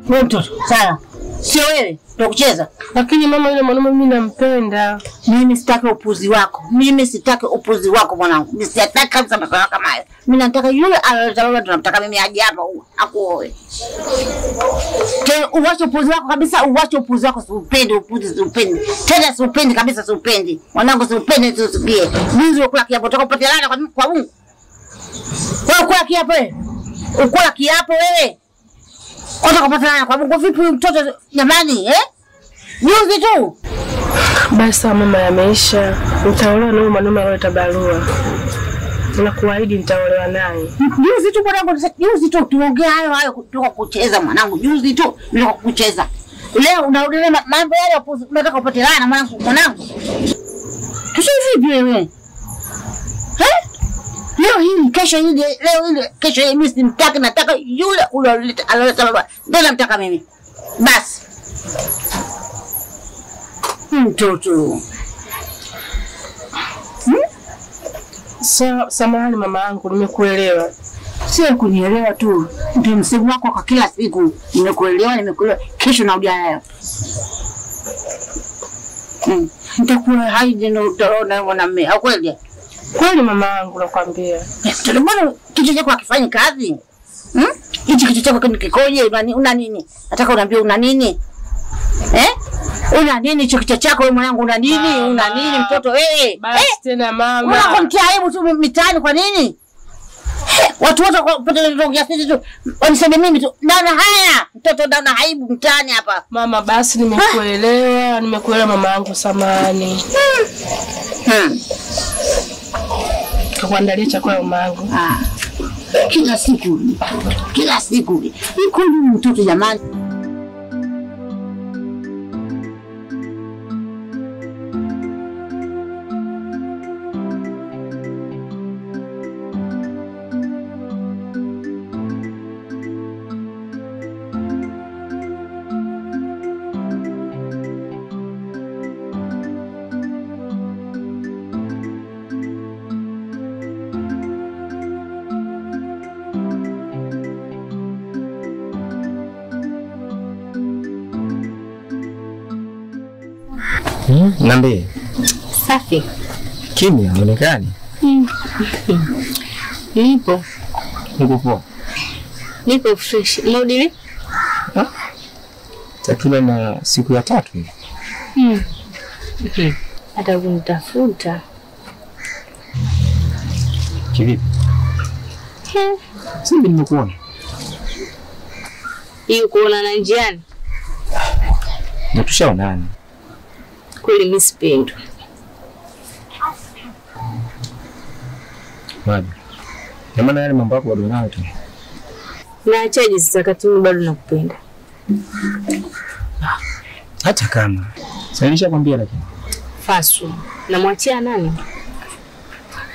Wewe mtoto, sawa. Sio wewe ndio kucheza. Lakini mama, yule mwanaume mimi nampenda. Mimi sitaki upuzi wako. Mimi sitaki upuzi wako mwanangu. Mimi sitaki kabisa masuala kama hayo. Mimi nataka yule aloleta baba, tunamtaka mimi aje hapa akuoe. Tena uache upuzi wako kabisa, uache upuzi wako, siupendi upuzi, siupendi. Tena siupendi kabisa, siupendi. Mwanangu siupendi, siusikie. Juzi ukula kiapo, utaka upate laana kwa Mungu. Wewe ukula kiapo wewe. Ukula kiapo wewe. Unataka kupata laana kwa Mungu vipi mtoto jamani, eh? Juzi tu. Basi mama, yameisha. Nitaolewa na mwanaume aliyoleta barua. Nakuahidi nitaolewa naye. Juzi tu mwanangu, juzi tu tuongea hayo hayo kutoka kucheza mwanangu. Juzi tu nilikuwa kucheza. Leo unarudia mambo yale, unataka upate laana mwanangu, mwanangu. Tusio vipi wewe? Eh? Leo hili kesho hili, leo hili kesho hili, mimi simtaki, nataka yule aloleta baba. Ndio namtaka mimi. Basi. Mtoto. Samahani mama yangu, nimekuelewa. Sio kunielewa tu, ndio msimu wako kwa kila siku. Nimekuelewa, nimekuelewa. Kesho narudia nayo. Nitakuwa hai ndio utaona mwanamume. Au kweli? Kweli mama yangu nakwambia. Mtoto, mbona kichwa chako hakifanyi kazi? Hichi kichwa chako kikoje? Una nini? Nataka uniambie una nini? Eh? Una nini hicho kichwa chako wewe mwanangu, una nini? Una nini mtoto wewe? Basi tena mama. Unakomtia aibu tu mitaani kwa nini? Watu wote kwa sisi tu waniseme mimi tu. Naona haya mtoto, naona aibu mtaani hapa. Mama basi nimekuelewa, nimekuelewa mama yangu, samahani. Nitakuandalia chakula mama yangu. Kila siku. Kila siku. Niko mtoto jamani. Niambie. Safi. Kimya unaonekana? Nipo. Niko poa. Niko fresh. Mrudi? Takriban na siku ya 3 hivi. Hata kunitafuta. Kivipi? Sisi nimekuona. Hiyo kuona na njiani? Na tushaonana. Kweli mimi sipendi. Bado. Na maana yale mambo yako bado nayo tu. Naachaje sasa kati mimi bado nakupenda. Hata kama. Sasa nilishakwambia lakini. Fasu. Namwachia nani?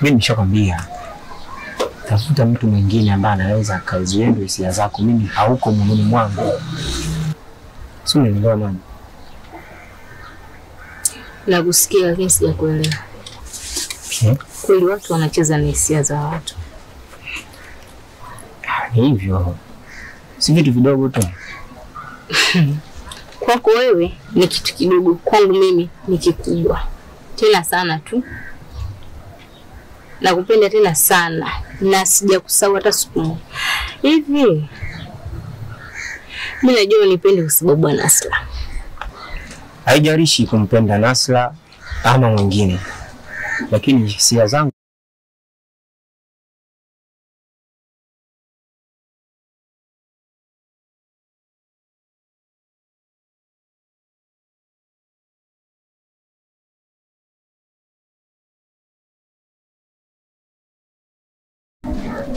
Mimi nishakwambia. Tafuta mtu mwingine ambaye anaweza akazienda hisia zako. Mimi hauko moyoni mwangu. Sio unielewa mama. Nakusikia lakini sijakuelewa. Kweli watu wanacheza na hisia za watu. Ni hivyo. Si vitu vidogo tu. Kwako wewe ni kitu kidogo, kwangu mimi ni kikubwa. Tena sana tu. Nakupenda tena sana na sijakusahau hata siku moja. Hivi mimi najua unipende kwa sababu ya Nasra. Haijalishi kumpenda Nasra ama mwingine, lakini hisia zangu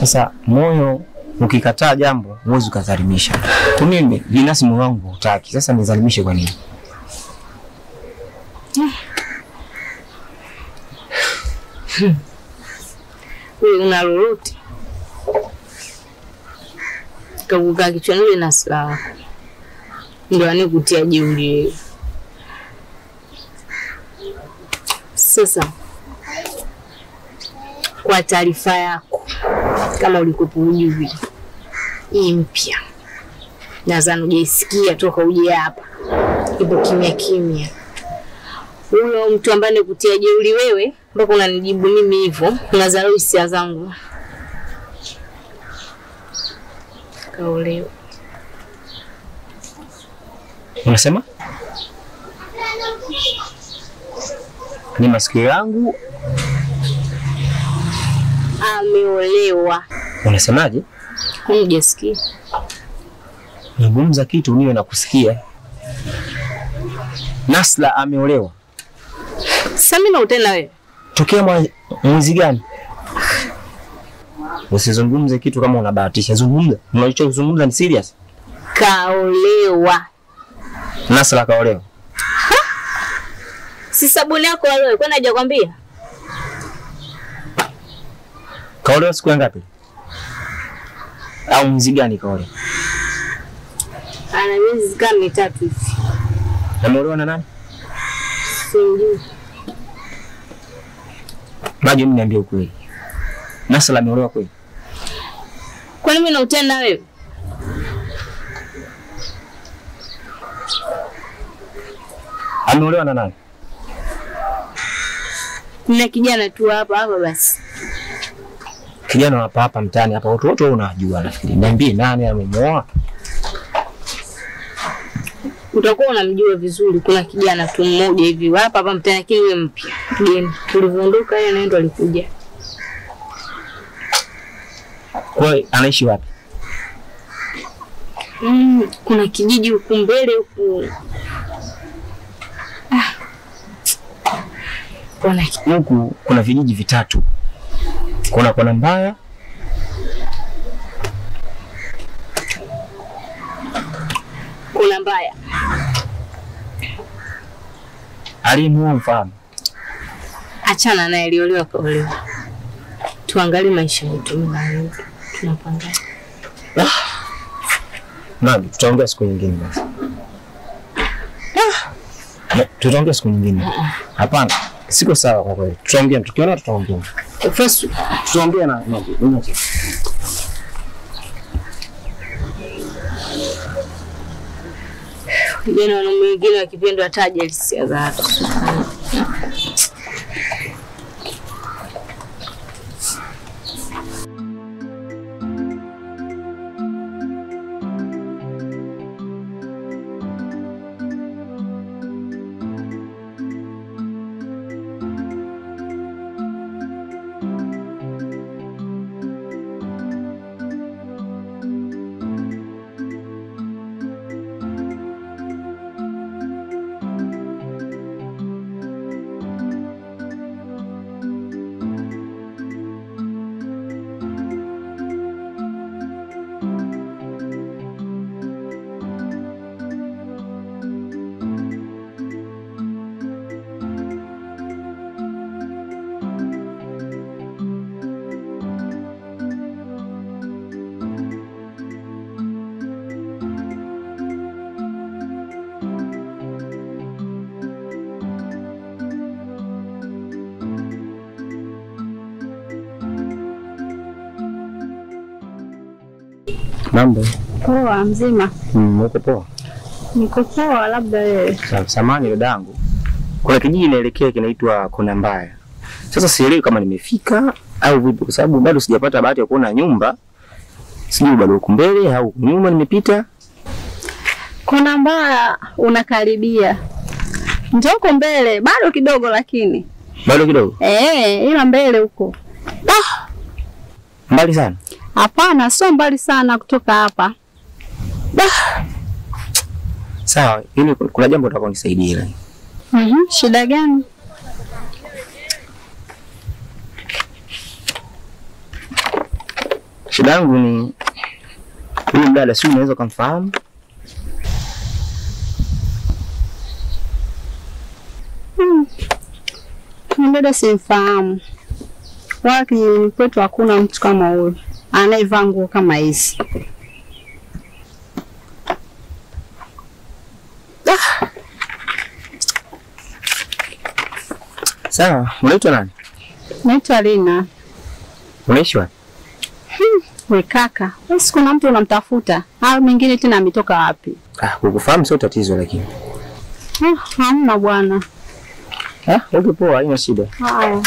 sasa moyo ukikataa jambo huwezi ukadhalimisha. Kwa mimi binafsi moyo wangu hutaki. Sasa nidhalimishe kwa nini? Wewe una lolote kakukaa kichwani ule na silaha ndio anikutia jeuri. Sasa kwa taarifa yako, kama ulikuwa hujui, hii mpya Nadhani hujaisikia toka uje hapa. Ipo kimya kimya. Huyo mtu ambaye nikutia jeuri wewe mpaka unanijibu mimi hivyo, unadharau hisia zangu. Kaolewa. Unasema? Ni masikio yangu. Ameolewa. Unasemaje? Hujasikia. Zungumza kitu niwe na kusikia. Nasla ameolewa. Sasa mimi na utena wewe. Tokea mwezi gani? Usizungumze kitu kama unabahatisha. Zungumza. Unachozungumza ni serious. Kaolewa. Nasla kaolewa. Si sabuni yako wewe, kwani hajakwambia? Kaolewa siku ngapi? Au mwezi gani kaolewa? Ana miezi kama mitatu hivi. Ameolewa na nani? Sijui. Maji, mimi niambie ukweli. Nasla ameolewa kweli? Kwani mimi nautenda wewe? Ameolewa na nani? Kuna kijana tu hapa hapa basi. Kijana hapa hapa mtaani hapa watu wote unajua nafikiri. Niambie nani amemuoa? Utakuwa unamjua vizuri. Kuna kijana tu mmoja hivi hapa hapa mtaani, lakini yule mpya. Mgeni. Tulivyoondoka yeye naye ndo alikuja. Kwa hiyo anaishi wapi? Kuna kijiji huku mbele huku. Huku kuna vijiji vitatu. Kuna Kona Mbaya, Kona Mbaya. Alimuoa mfahamu? Achana naye, aliolewa kaolewa. Tuangalie maisha yetu mimi na wewe. Tunapanga. Nani, tutaongea siku nyingine basi. Tutaongea siku nyingine. Hapana, siko sawa kwa kweli. Tutaongea, tukiona tutaongea. First tutaongea na mimi. Kijana wanaume wengine wakipendwa hata hisia za watu. Mambo? Poa, mzima. Uko poa? Niko poa, labda wewe. Samahani dadangu. Kuna kijiji naelekea kinaitwa Kona Mbaya. Sasa sielewi kama nimefika au vipi kwa sababu bado sijapata bahati ya kuona nyumba. Sijui bado huko mbele au nyuma nimepita. Kona Mbaya unakaribia. Njoo huko mbele, bado kidogo lakini. Bado kidogo? Ila mbele huko. Mbali sana? Hapana, sio mbali sana kutoka hapa. Sawa, ili kuna jambo nataka unisaidie. Shida gani? Shida yangu ni huyu mdada, si unaweza kumfahamu? Mdada simfahamu. Wala kijijini kwetu hakuna mtu kama huyu anayevaa nguo kama hizi. Sawa, unaitwa nani? Naitwa Lina. Unaishi wapi? We kaka, wewe kuna mtu unamtafuta. Au mwingine tena ametoka wapi? Ah, kukufahamu sio tatizo lakini. Ah, hamna bwana. Ah, okay poa, haina shida. Haya.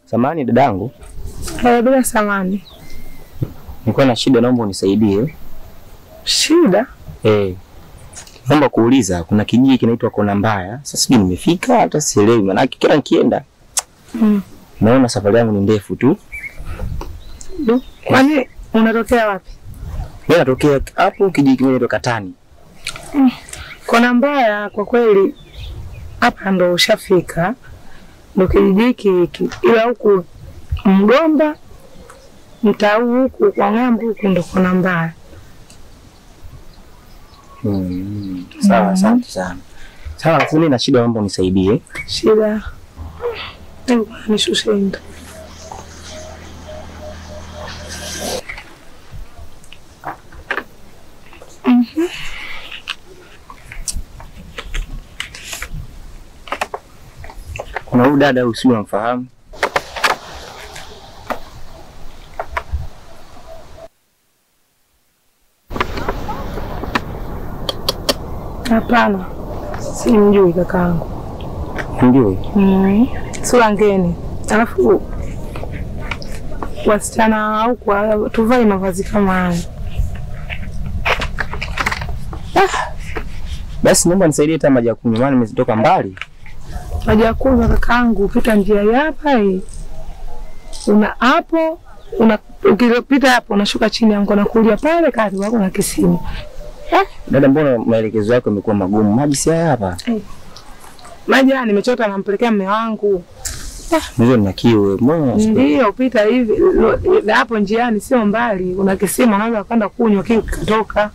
Samani dadangu. Bila samani. Nilikuwa na shida, naomba unisaidie. Shida? Naomba kuuliza, kuna kijiji kinaitwa Kona Mbaya. Sasa sijui nimefika hata sielewi, maana kila nikienda naona safari yangu ni ndefu tu. Kwani unatokea wapi? Mimi natokea hapo kijiji kimoja Katani. Kona Mbaya kwa kweli hapa ndo ushafika. Ndo kijiji hiki, ila huku Mgomba mtaa huku kwa ng'ambo huku ndo Kona Mbaya. Sawa, asante sana. Sawa, lakini mimi na shida, naomba unisaidie. Shida? Hebu nishushe ndo. Kuna huyu dada huyu, sio unamfahamu? Hapana, simjui kakaangu. Mjui? Sura ngeni. Alafu wasichana huku tuvai mavazi kama haya. Basi naomba nisaidie hata maji ya kunywa, maana nimetoka mbali. Maji ya kunywa kakaangu, pita njia hapa hii. Una hapo, una ukipita hapo unashuka chini ya mkono kulia pale kati wako na kisima. Dada, mbona maelekezo yako yamekuwa magumu? Maji si haya hapa. Maji haya nimechota nampelekea mume wangu. Mimi nina kiu. Mbona ndio pita hivi hapo njiani sio mbali, una kisima unaweza kwenda kunywa kiu kikatoka.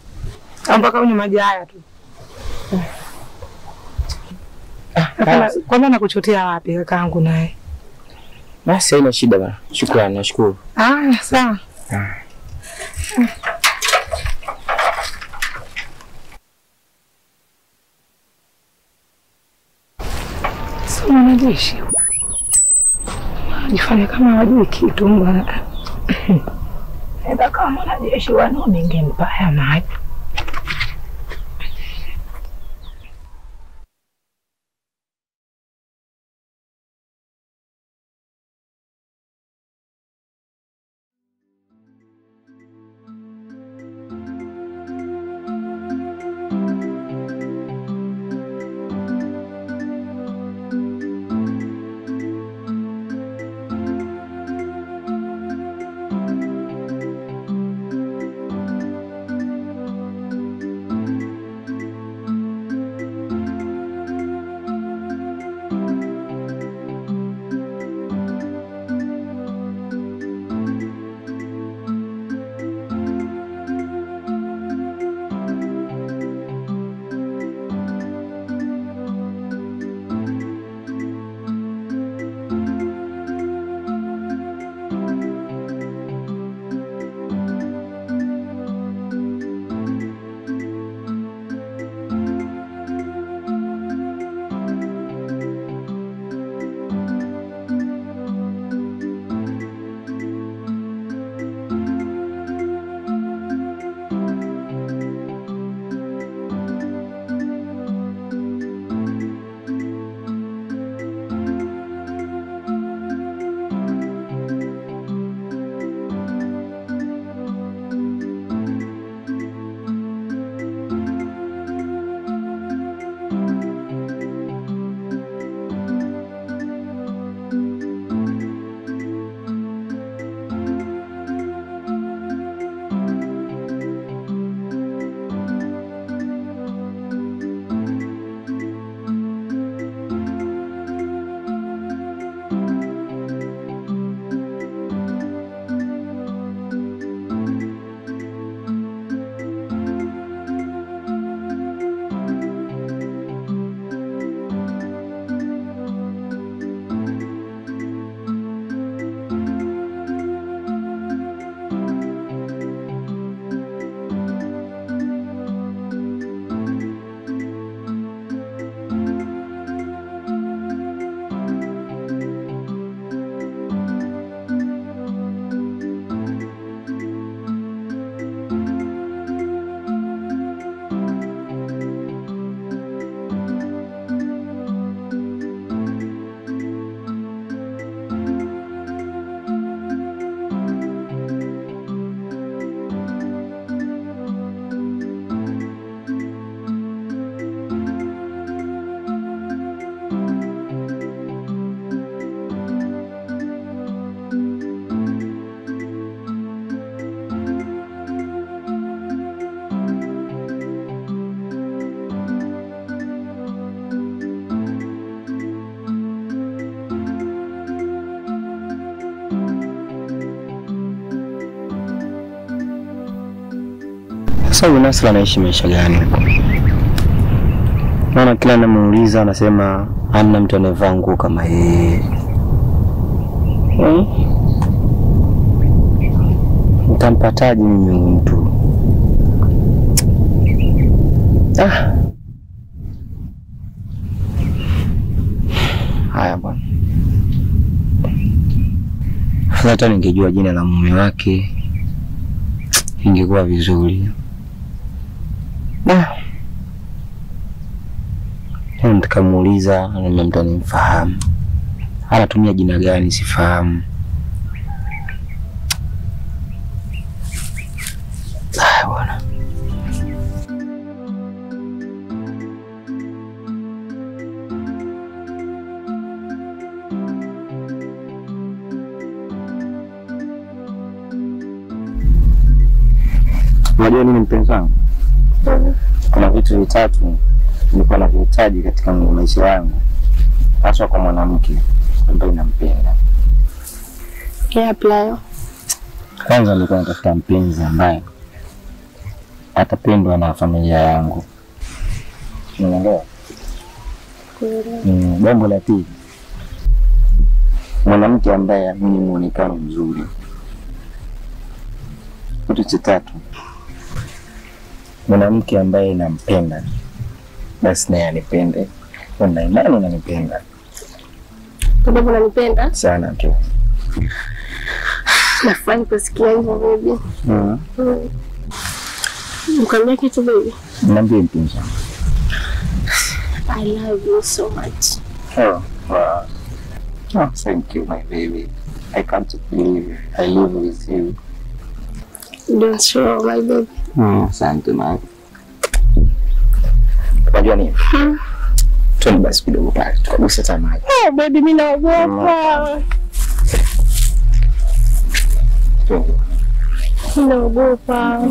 Mpaka unywe maji haya tu. Kwanza nakuchotea wapi kakaangu naye? Basi haina shida bana. Shukrani, nashukuru. Sawa. Sio mwanajeshi. Jifanya kama hajui kitu bwana. Nenda kama mwanajeshi wanaume ningempaya maji. Sasa huyu Nasra anaishi maisha gani huko? Maana kila namuuliza anasema hamna mtu anayevaa nguo kama yeye. Nitampataje mimi huyu mtu? Ah. Haya bwana. Hata ningejua jina la mume wake ingekuwa vizuri. Nikamuuliza, na mtu animfahamu. Anatumia jina gani sifahamu. Haya bwana. Unajua nini mpenzi wangu? Kuna vitu vitatu nilikuwa navihitaji katika maisha yangu, hasa kwa mwanamke ambaye nampenda. Yapi hayo? Kwanza nilikuwa natafuta mpenzi ambaye atapendwa na familia yangu. Unaelewa? Jambo la pili, mwanamke ambaye mwenye muonekano mzuri. Kitu cha tatu, mwanamke ambaye nampenda basi naye anipende. Na imani unanipenda. Sababu unanipenda? Sana tu. Nafurahi kusikia hivyo baby. Nikwambia kitu baby? Niambie mpenzi. I love you so much. Oh, wow. Oh, thank you my baby. I can't believe I live with you. Don't show my baby. Asante my. Unajua nini? Twende basi kidogo pale tukaguse tamaa. Oh baby, mimi naogopa. Naogopa.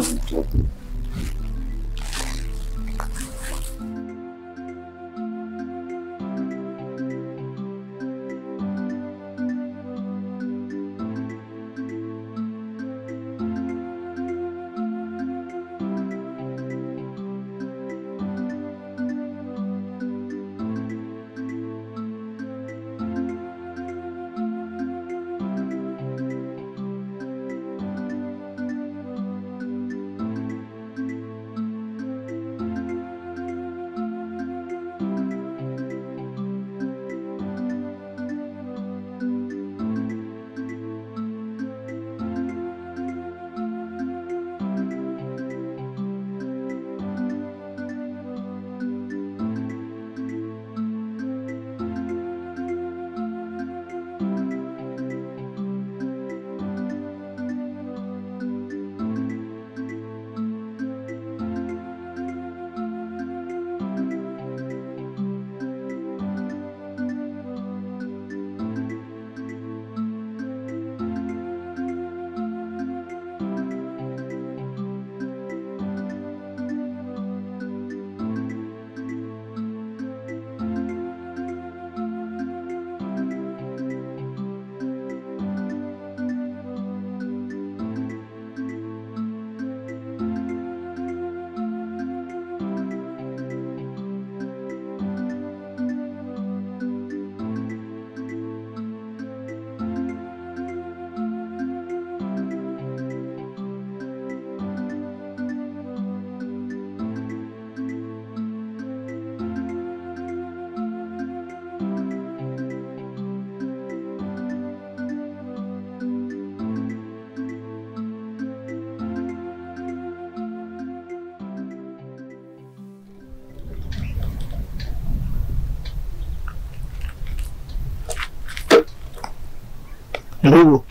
Ndugu.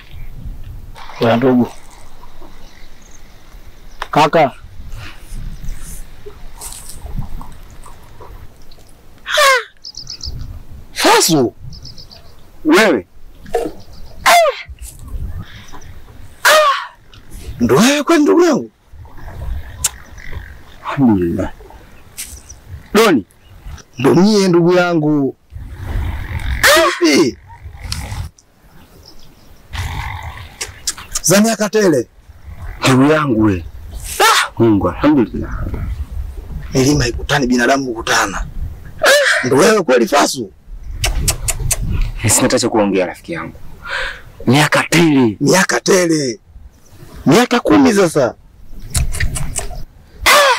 Wewe ndugu. Kaka. Fasu. Wewe. Ndo wewe kwa ndugu yangu. Alhamdulillah. Doni. Ndo mie ndugu yangu. Vipi? Za miaka tele. Ndugu yangu wewe. Mungu alhamdulillah. Milima ikutani, binadamu kukutana. Ndio wewe kweli Fasu? Sina cha kuongea rafiki yangu. Miaka tele. Miaka tele. Miaka 10 sasa.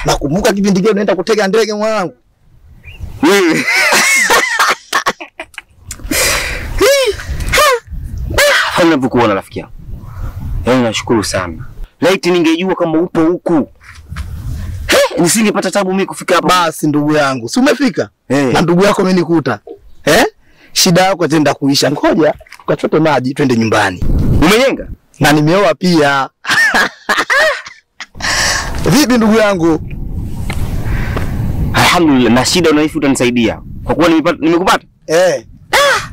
Nakumbuka kipindi kile unaenda kutega ndege mwanangu. Wewe. Ninapokuona rafiki yangu. Yaani nashukuru sana. Laiti ningejua kama upo huku. Nisingepata tabu mimi kufika hapa. Basi ndugu yangu, si umefika? Hey. Na ndugu yako amenikuta. Shida yako itaenda kuisha. Ngoja tukachote maji twende nyumbani. Umejenga? Na nimeoa pia. Vipi ndugu yangu? Alhamdulillah, na shida unaifi utanisaidia. Kwa kuwa nimekupata.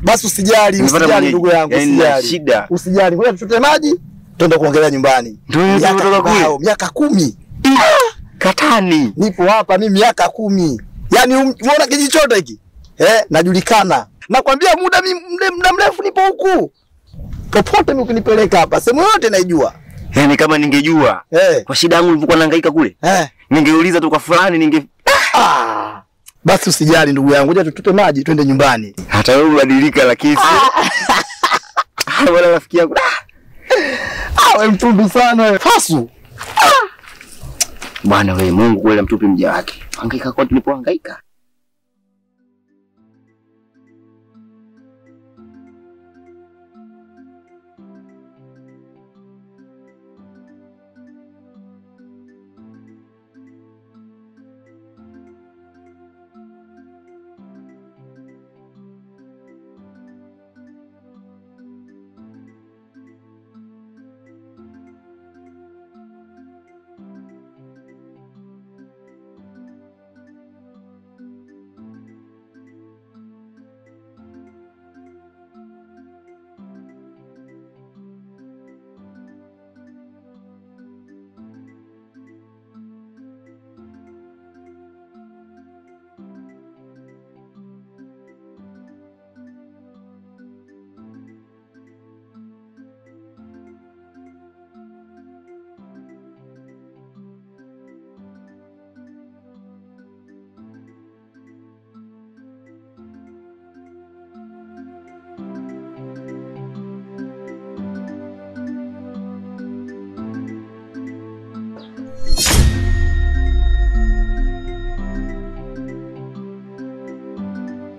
Basi usijali, usijali ndugu yangu, usijali. Shida. Usijali. Ngoja tuchote maji twende kuongelea nyumbani. Ndio kutoka kule. Miaka 10. Katani. Nipo hapa mimi miaka 10. Yaani umeona kijiji chote hiki? Najulikana. Nakwambia muda mimi muda mrefu nipo huku. Popote mimi ukinipeleka hapa, sehemu yote naijua. Yaani kama ningejua kwa shida yangu nilivyokuwa nahangaika kule. Ningeuliza tu kwa fulani ninge Basi usijali ndugu yangu, ngoja tutute maji twende nyumbani. Hata wewe ubadilika lakini. Wala rafiki yangu. Wewe mtundu sana wewe. Fasu. Bwana wewe, Mungu kweli amtupi mja wake. Hangaika kwa tulipohangaika.